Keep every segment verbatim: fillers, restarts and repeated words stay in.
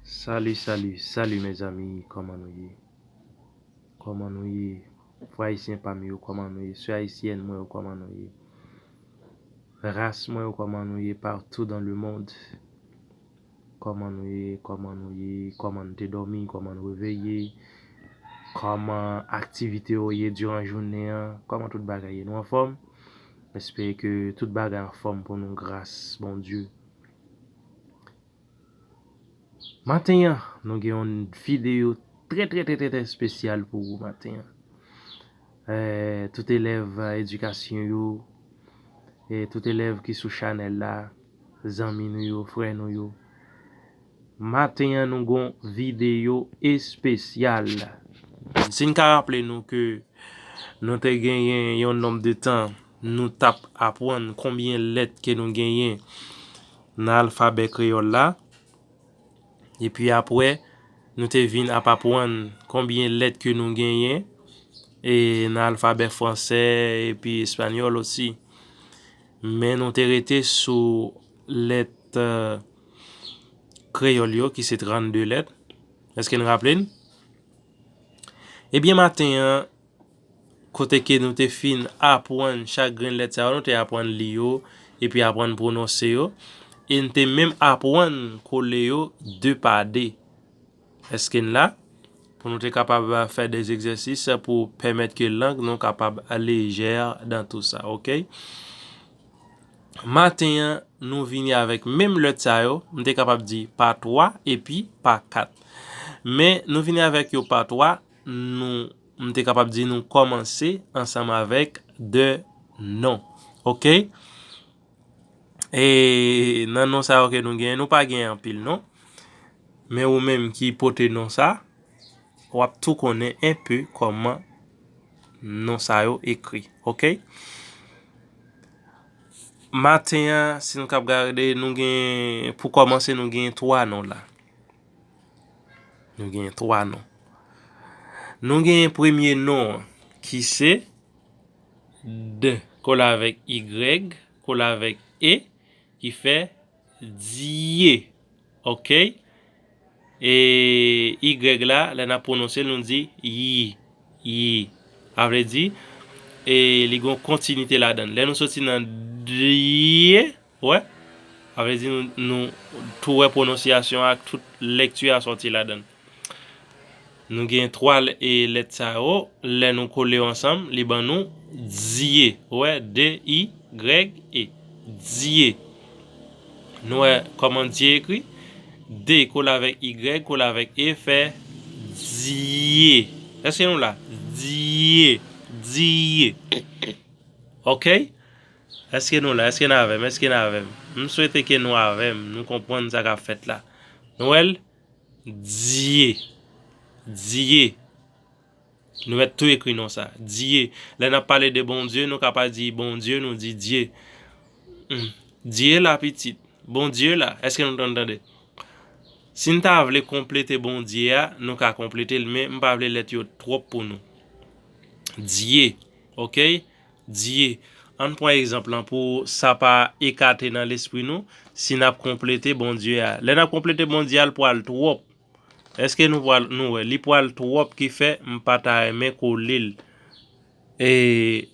Salut, salut, salut mes amis, kòman nou ye? Kòman nou ye? Frè ayisyen pa m yo, kòman nou ye? Sè ayisyèn mwen yo, kòman nou ye? Ras mwen yo, kòman nou ye partout dans le monde? Kòman nou ye? Kòman nou ye? Kòman nou te dòmi? Kòman nou reveye? Kòman aktivite yo ye diran jounen an? Kòman tout bagay ye? Nou anfòm? Espere ke tout bagay anfòm pou nou gras Bondye. Maten an, nou gen yon videyo trè, trè, trè, trè, trè espesyal pou ou maten an. Eh, tout elèv, eh, edikasyon yo, eh, tout elèv ki sou chanèl la, zanmi nou yo, frè nou yo. Maten an, nou gon videyo espesyal. Si n ka raple nou ke nou te genyen yon nonb de tan, nou t ap aprann konbyen lèt ke nou genyen nan alfabè kreyòl la. Epi apre, nou te vin ap aprann konbyen lèt ke nou genyen e nan alfabè fransè epi espanyòl osi. Men nou te rete sou lèt, eh, kreyòl yo, ki se trannde lèt. Èske n raple n? Ebyen, maten an, kote ke nou te fin aprann chak grenn lèt sa yo, nou te aprann li yo, epi aprann pwononse yo, e n te menm aprann kole yo de pa de. Èske n la? Pou nou te kapab fè de egzèsis pou pèmèt ke lang nou kapab lejè dan tou sa, oke? Maten an, nou vini avèk menm lèt sa yo, m te kapab di pa twa epi pa kat. Men, nou vini avèk yo pa twa, nou, m te kapab di nou kòmanse ansanm avèk de non. Oke? E nan non sa yo ke nou genyen, nou pa genyen anpil non. Men ou menm ki pote non sa, w ap tou konnen enpe kòman non sa yo ekri. Oke? Maten an, si nou k ap gade, nou gen, pou kòmanse, nou gen twa non la. Nou gen twa non. Nou gen premye non an, ki se D, kole avèk Y, kole avèk E, ki fè Dye. Oke? E Y la, lè n ap pwononse l, nou di yi, yi. Sa vle di, e li gen yon kontinite ladan l. Lè nou soti nan dye, wè, sa vle di nou, nou tou wè pwononsyasyon ak tout lèkti a soti ladan l. Nou gen twa lè-, e lèt sa yo, lè nou kole yo ansanm, li ban nou dye. Wè, D I Y E. Dye. Nou wè kòman dye ekri? D kole avèk Y, kole avèk E, fè dye. Èske nou la? Dye. Dye. Oke? Èske nou la? Èske n avè m? Èske n avè m? M swete ke nou avè m, nou konprann sa k ap fèt la. Nou wè l? Dye. Dye. Nou mèt tou ekri non sa. Dye. Lè n ap pale de Bondye, nou ka pa di Bondye, nou di Dye. Hmm. Dye la, pitit. Bondye la. Èske nou tann tande? Si n ta vle konplete Bondye a, nou ka konplete l, men m pa vle lèt yo twòp pou nou. Dye. Oke? Dye. Ann pran egzanp lan pou sa pa ekate nan lespri nou, si n ap konplete Bondye a. Lè n ap konplete Bondye a, l pral twòp. Èske nou pral, nou wè, li pral twòp ki fè m pa ta renmen kole l. E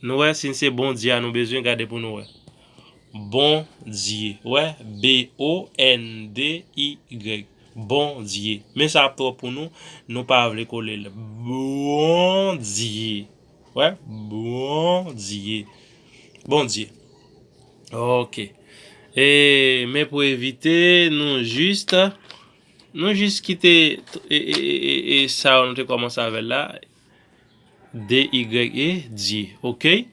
nou wè, si se Bondye a nou bezwen, gade pou nou wè. Bondye, wè, B O N D Y. Bondye. Men sa ap twòp pou nou, nou pa vle kole l. Bondye. Wè, Bondye. Bondye. Oke. E, men pou evite, nou jis, nou jis kite, e, e, e, e, e sa nou te kòmanse avè l la. D Y E, Dye. Oke?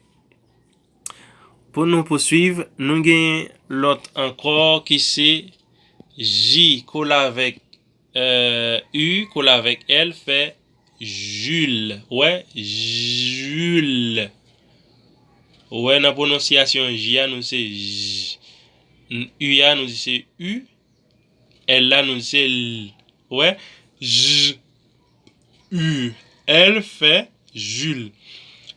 Pou nou pouswiv, nou gen lòt ankò ki se J kole avèk, eh, U kole avèk L fè Jil. Wè, Jil. Wè, nan pwononsyasyon J a, nou se J. N-, U a, nou di se U. L la, nou di se L. Wè, J U L fè Jil.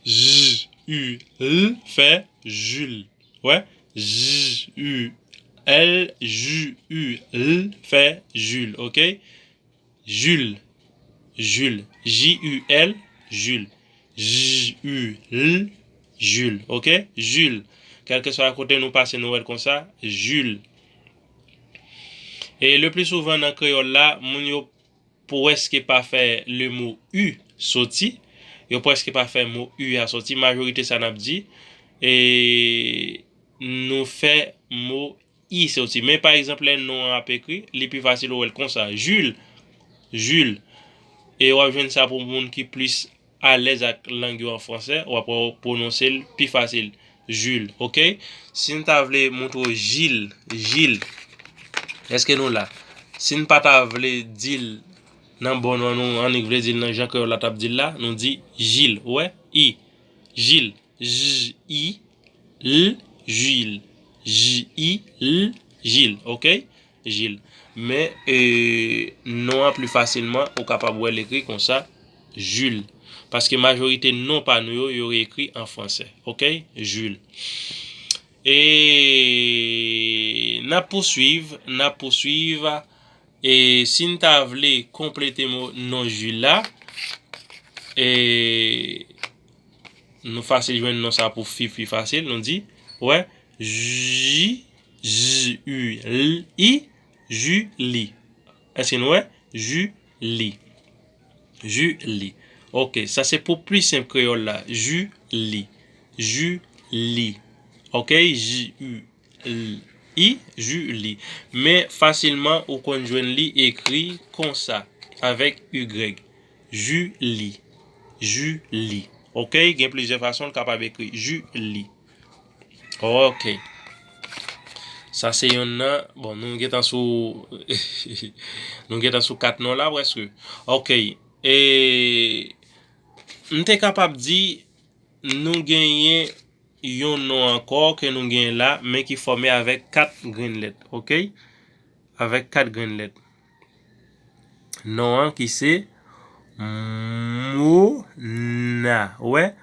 J U L fè Jil. Wè, J U L, J U L fè Jil, oke? Jil. Jil. J U L, Jil. J U L, Jil. Oke? Jil. Kèlkeswa kote nou pase, nou wè l konsa, Jil. E le pli souvan nan kreyòl la, moun yo prèske pa fè le mo U soti. Yo prèske pa fè mo U a soti. Majorite sa n ap di, e nou fè mo I soti. Men pa egzanp, lè non an ap ekri, li pi fasil ou wè l konsa. Jil. Jil. E w ap jwenn sa pou moun ki plis alèz ak lang yo an fransè, w ap wè w pwononse l pi fasil. Jil, oke? Si n ta vle montre w Jil, Jil, èske nou la? Si n pa ta vle di l nan bon non nou, annik vle di l nan jan kreyòl la t ap di l la, nou di Jil, ou wè? I. Jil. J I L, Jil. J I L, Jil, oke? Jil. Men, e, non an pli fasilman, ou kapab wè l ekri konsa, Jil. Paske majorite non pa nou yo, yo ekri an fransè, oke? Jil. E n ap pouswiv, n ap pouswiv. E si n ta vle konplete mo non Jil la, e nou fasil jwenn non sa pou fi pi fasil, nou di, wè, J, J U L I, Jili. Èske nou wè? Jili. Jili. Oke, sa se pou pli senp kreyòl la. Jili. Jili. Oke, J U L I, Jili. Men fasilman ou konn jwenn li ekri konsa, avèk Y. Jili. Jili. Oke, gen plizyè fason l kapab ekri. Jili. Oke. Sa se yonn nan, bon, nou gentan sou, nou gentan sou kat non la prèske. Oke. E m te kapab di nou genyen yon non ankò ke nou genyen la, men ki fòme avèk kat grenn lèt, oke? Avèk kat grenn lèt. Non an ki se Mona. Ou wè?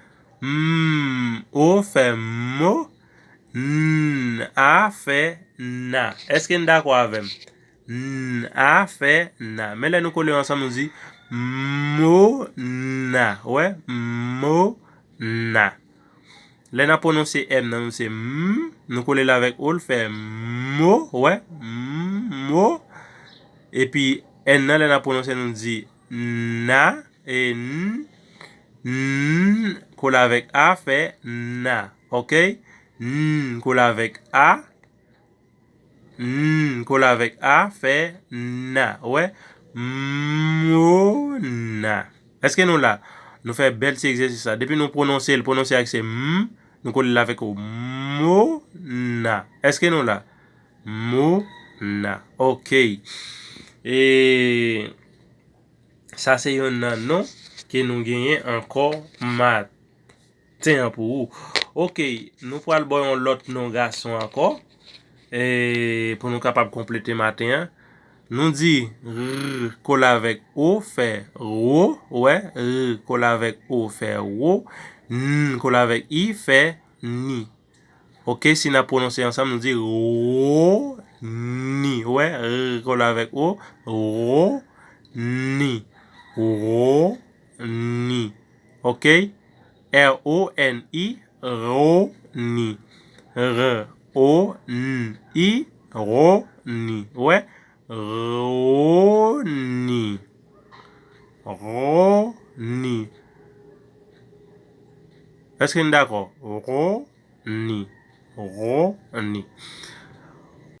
M, O fè mo, N, A fè na. Èske n dakò avè m? N, A fè na. Men lè nou kole yo ansanm, nou di Mona. Ou wè? Mona. Lè n ap pwononse M nan, nou se M, nou kole l avèk O, l fè mo, ou wè, M, mo. Epi N nan, lè n ap pwononse, nou di na, e N, N, kole avèk A, fè na, oke? N, kole avèk A, N, kole avèk A, fè na. Ou wè? Mona. Èske nou la? Nou fè bèl ti egzèsis la. Depi nou pwononse l, pwononse ak se M, nou kole l avèk O. Mona. Èske nou la? Mona. Oke. E sa se yonn nan non ke nou genyen ankò mat. Ten an pou ou. Oke, nou pral ba w yon lòt non gason ankò. E, pou nou kapab konplete maten an. Nou di R kole avèk O fè ro, ou wè, R kole avèk O fè ro, N kole avèk I fè ni. Oke, si n ap pwononse ansanm, nou di ro ni, ou wè, R kole avèk O, ro ni, ro ni. Oke? R O N I, ro ni. R O N I, ro ni. Ou wè? Ro ni. Ro ni. Èske n dakò? Ro ni. Ro ni.